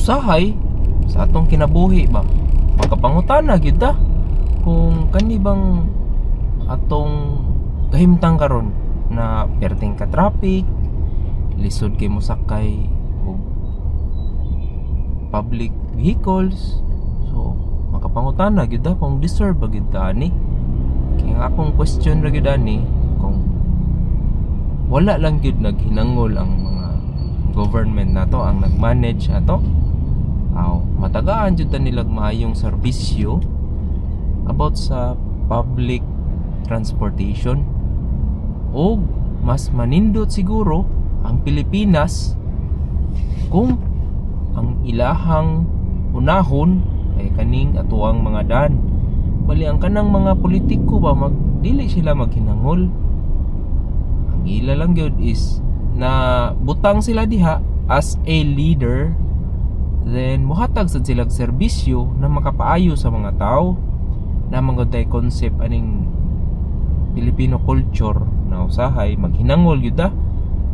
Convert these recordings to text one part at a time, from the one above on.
Usahay sa atong kinabuhi ba, makapangutana gyud ta kung kani bang atong kahimtang karon na perting ka traffic, lisod kay mosakay og public vehicles. So makapangutana gyud ta kung deserve ba gyud ta ani. Kaya ang akong question ra gyud ani, kung wala lang gyud naghinangol ang mga government nato, ang nagmanage ato, aw matagaan jud ta nilag maayong serbisyo about sa public transportation o mas manindot siguro ang Pilipinas kung ang ilahang unahon ay kaning atuang mga dan. Bali ang kanang mga politiko ba, mag dili sila maghinangol. Ang ila lang gyud is na butang sila diha as a leader, then mohatag sad sila serbisyo na makapaayo sa mga tao na man tay concept aning Filipino culture na usahay maghinangol gyud ta,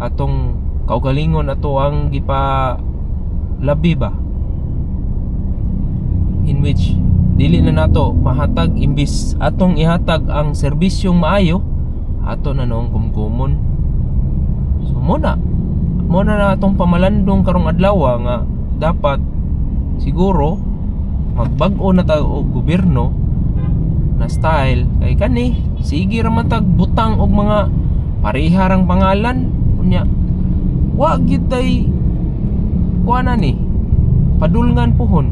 atong kaugalingon ato ang gipa labi ba, in which dili na nato mahatag. Imbis atong ihatag ang serbisyong maayo, ato na noong kumkumon. So muna na atong pamalandong karong adlaw nga dapat siguro magbag-o na tayo og gobyerno na style, kay kani sige ra man tag butang og mga pareharang pangalan, unya wa gyud tay kuana ni padulngan puhon,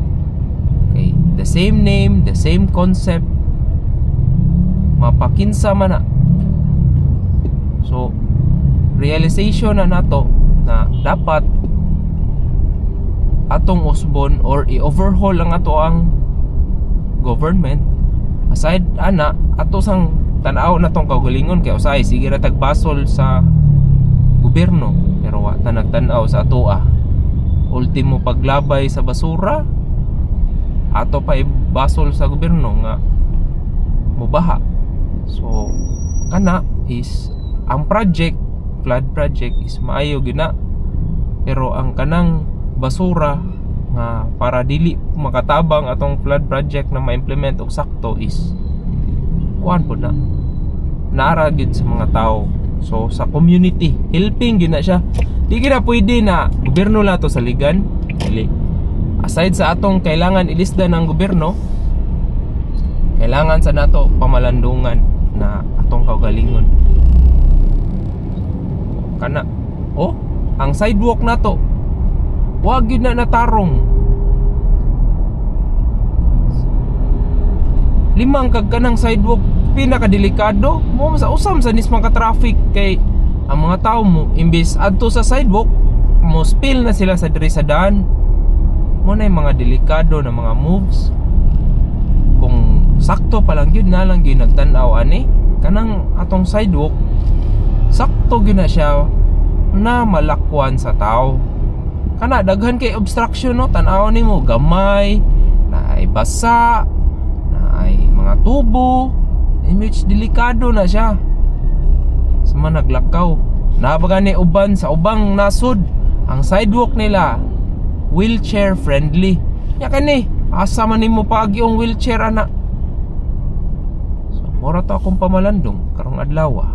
kay the same name, the same concept, mapakinsa man na. So realization na nato na dapat atong usbon or i-overhaul ang ato ang government. Aside ana, ato sang tan-aw na tong kaugalingon, kay usahay sige ra tagbasol sa gobyerno pero wa ta nagtan-aw sa atoa. Ultimo paglabay sa basura, ato pa ibasol sa gobyerno nga mubaha. So kana is ang project, flood project is maayo gyud na, pero ang kanang basura nga para dili makatabang atong flood project na ma-implement og sakto is kuan pod na naara gyud sa mga tao. So sa community helping gyud na siya. Di gyud na pwede na gobyerno lang to saligan. Dili. Aside sa atong kailangan ilisda ng gobyerno, kailangan sa nato pamalandungan na atong kaugalingon kana. Oh, ang sidewalk nato wag gyud na natarong. Limang kag kanang sidewalk, pinakadelikado mo sa usam sa nismang ka traffic, kay ang mga tao mo imbis adto sa sidewalk, mo spill na sila sa diri sa daan mo na yung mga delikado na mga moves. Kung sakto pa lang gyud na lang gyud nagtan-aw ani kanang atong sidewalk, sakto gyud na siya na malakwan sa tao. Kana daghan kay obstruction, no? Tan-aw nimo, gamay na ay basa na ay mga tubo, in which delikado na siya sa mga naglakaw na ba. Gani uban sa ubang nasod, ang sidewalk nila wheelchair friendly. Nya kani asa man nimo paagi ang wheelchair ana? So mora to akong pamalandong karong adlaw.